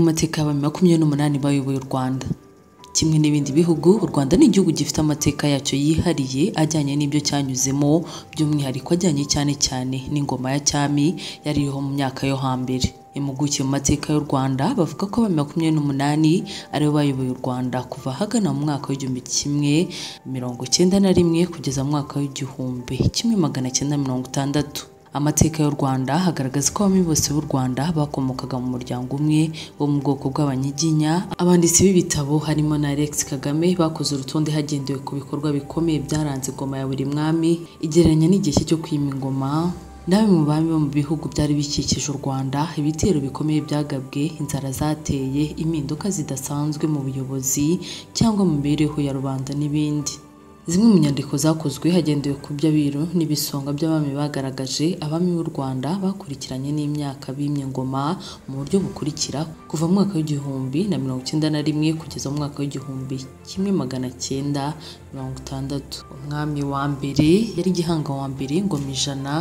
amateka y'abami 28 bayoboye u Rwanda. Kimwe n'ibindi bihugu, u Rwanda ni igihugu gifite amateka yacyo yihariye ajyanye n'ibyo cyanyuzemo, by'umwihariko ajyanye cyane cyane n'ingoma ya cyami yari iriho mu myaka yo hambere. Impuguke mu mateka y'u Rwanda bavuga ko abami 28 aribo bayoboye u Rwanda kuva ahagana mu mwaka w'1191 kugeza mu mwaka w'1960. Amateka y'u Rwanda agaragaza ko abami bose b'u Rwanda bakomokaga mu muryango umwe wo mu bwoko bw'Abanyiginya. Abanditsi b'ibitabo harimo na Alex Kagame bakoze urutonde hagendewe ku bikorwa bikomeye byaranze ingoma ya buri mwami, igereranya n'igihe cye cyo kwima ingoma. Nawe mu bami bo mu bihugu byari bikikije u Rwanda, ibitero bikomeye byagabwe, inzara zateye, impinduka zidasanzwe mu buyobozi cyangwa mu mibereho ya rubanda n'ibindi. Zimwe mu nyandiko zakozwe hagendewe ku by'abiru n'ibisonga by'abami bagaragaje abami b'u Rwanda bakurikiranye n'imyaka bimye ingoma mu buryo bukurikira: kuva mu mwaka w'1091 kugeza mu mwaka w'1960. Umwami wa mbere yari Gihanga wa mbere, Ngoma ijana,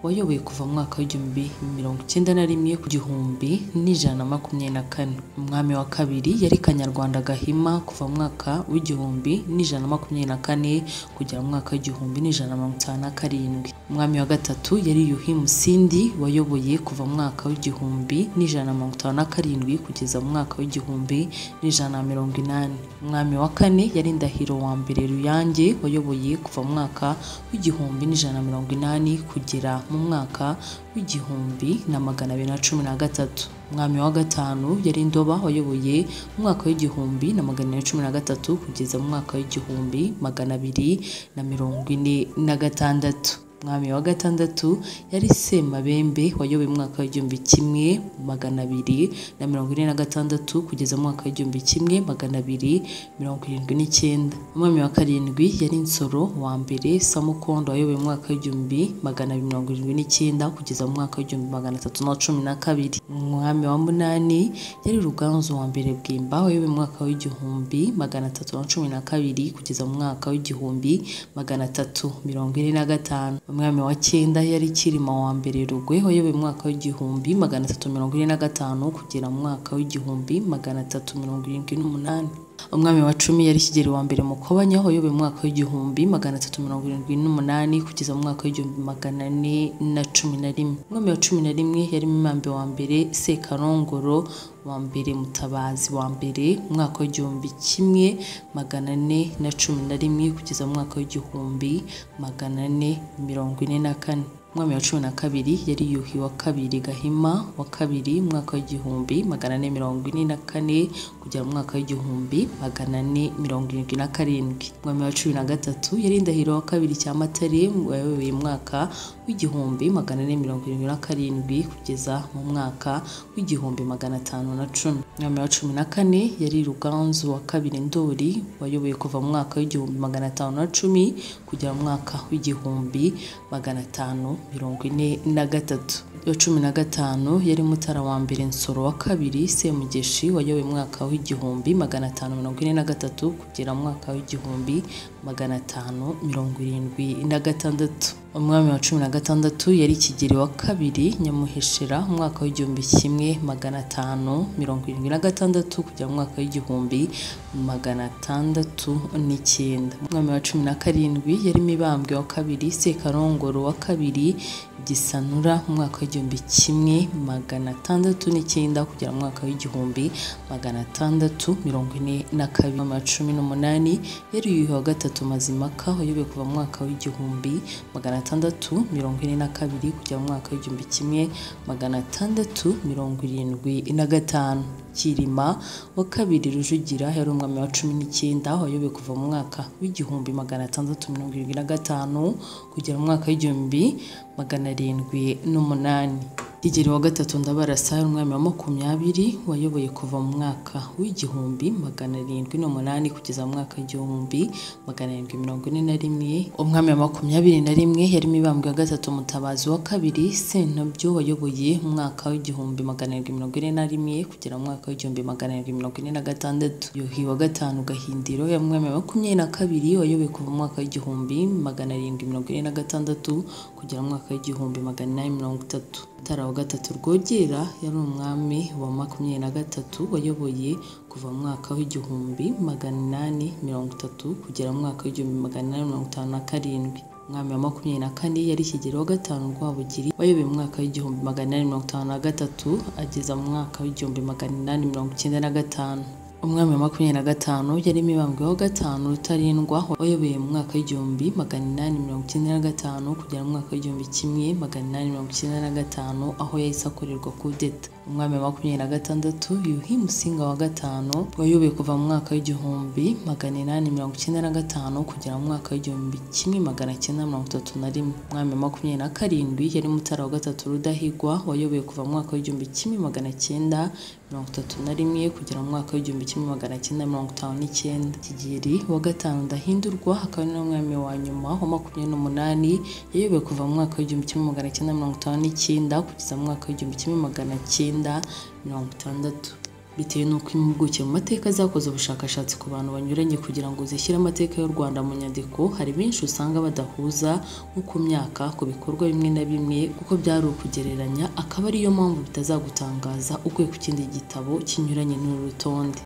wayoboye kuva mu mwaka w'1091 ku 1124. Umwami wa kabiri yari Kanyarwanda Gahima, kuva mu mwaka w'1124 kugera mu mwaka w'1157. Umwami wa gatatu yari Yuhi Musindi, wayoboye kuva mu mwaka w'1157 kugeza mu mwaka w'1180. Umwami wa kane yari Ndahiro wa mbere Ruyange, wayoboye kuva mu mwaka w'1180 kugera mu mwaka w'1213. Umwami wa gatanu yari Ndoba, wayoboye mu mwaka w'1213 kugeza mu mwaka w'1246. Umwami wa gatandatu yari Semabembe, wayoboye mu mwaka w'1246 kugeza mu mwaka w'1279. Umwami wa karindwi yari Nsoro wa mbere Samukondo, wayoboye mu mwaka w'1279 kugeza mu mwaka w'1312. Umwami wa munani yari Ruganzu wa mbere Bwimba, wayoboye mu mwaka w'1312 kugeza mu mwaka w'1345. Umwami wa cyenda yari Cyilima wa mbere Rugwe, wayoboye mu mwaka w'1345 kugera mu mwaka w'1378. Umwami wa cumi yari Kigeli wa mbere Mukobanya, wayoboye mu mwaka w'1378 kugeza mu mwaka w'1411. Umwami wa 11 yari Mibambwe wa mbere Sekarongoro wa mbere Mutabazi wa mbere, mu mwaka w'1411 kugeza mu mwaka w'1444. Umwami wa 12 yari Yuhi wa kabiri Gahima wa kabiri, mu mwaka w'1444 kugera mu mwaka w'1477. Umwami wa 13 yari Ndahiro wa kabiri Cyamatare, wayoboye mu mwaka w'1477 kugeza mu mwaka w'1510. Umwami wa 14 yari Ruganzu wa kabiri Ndoli, wayoboye kuva mu mwaka w'1510 kugera mu mwaka w'1543. Wa 15 yari Mutara wa mbere Nsoro wa kabiri Semugeshi, wayoboye mu mwaka w'1543 kugera mu mwaka w'1576. Umwami wa 16 yari Kigeli wa kabiri Nyamuheshera, mu mwaka w'1576 kugera mu mwaka w'1609. Umwami wa 17 yari Mibambwe wa kabiri Sekarongoro wa kabiri Gisanura, mu mwaka w'1609 kugera mu mwaka w'1642. Umwami wa 18 yari Yuhi wa gatatu Mazimpaka, wayoboye kuva mu mwaka w'1642 kugera mu mwaka w'1675. Cyilima wa kabiri Rujugira yari umwami wa 19, wayoboye kuva mu mwaka w'1675 kugera mu mwaka w'1708. Kigeli wa gatatu Ndabarasa yari umwami wa 20, wayoboye kuva mu mwaka w'1708 kugeza mu mwaka w'1741. Umwami wa 21 yari Mibambwe wa gatatu Mutabazi wa kabiri Sentabyo, wayoboye mu mwaka w'1741 kugera mu mwaka w'1746. Yuhi wa gatanu Gahindiro yari umwami wa 22, wayoboye kuva mu mwaka w'1746 kugera mu mwaka w'1830. Mutara wa gatatu Rwogera yari umwami wa 23 wayoboye kuva mu mwaka w'1830 kugera mu mwaka w'1857. Umwami wa 24 yari Kigeli wa gatanu Rwabugiri wayoboye mu mwaka w'1853 ageza mu mwaka w'1895. Umwami wa 25 yari Mibambwe wa gatanu Rutarindwa wayoboye mu mwaka w'1895 kugera mu mwaka w'1895 aho yahise akorerwa kudeta. Umwami wa 26 Yuhi Musinga wa gatanu wayoboye kuva mu mwaka w'1895 kugera mu mwaka w'1931. Umwami wa 27 yari Mutara wa gatatu Rudahigwa wayoboye kuva mu mwaka w'1931 kugera mu mwaka w'1959. Kigeli wa gatanu Ndahindurwa akaba ari n'umwami wa nyuma wa 28 yayoboye kuva mu mwaka w'1959 kugeza mu mwaka w'1960. Bitewe n'uko impuguke mu mateka zakoze ubushakashatsi ku bantu banyuranye kugira ngo zishyire amateka y'u Rwanda mu nyandiko, hari benshi usanga badahuza nko ku myaka, ku bikorwa bimwe na bimwe kuko byari ukugereranya, akaba ariyo mpamvu bitazagutangaza ukuye ku kindi gitabo kinyuranye n'uru rutonde.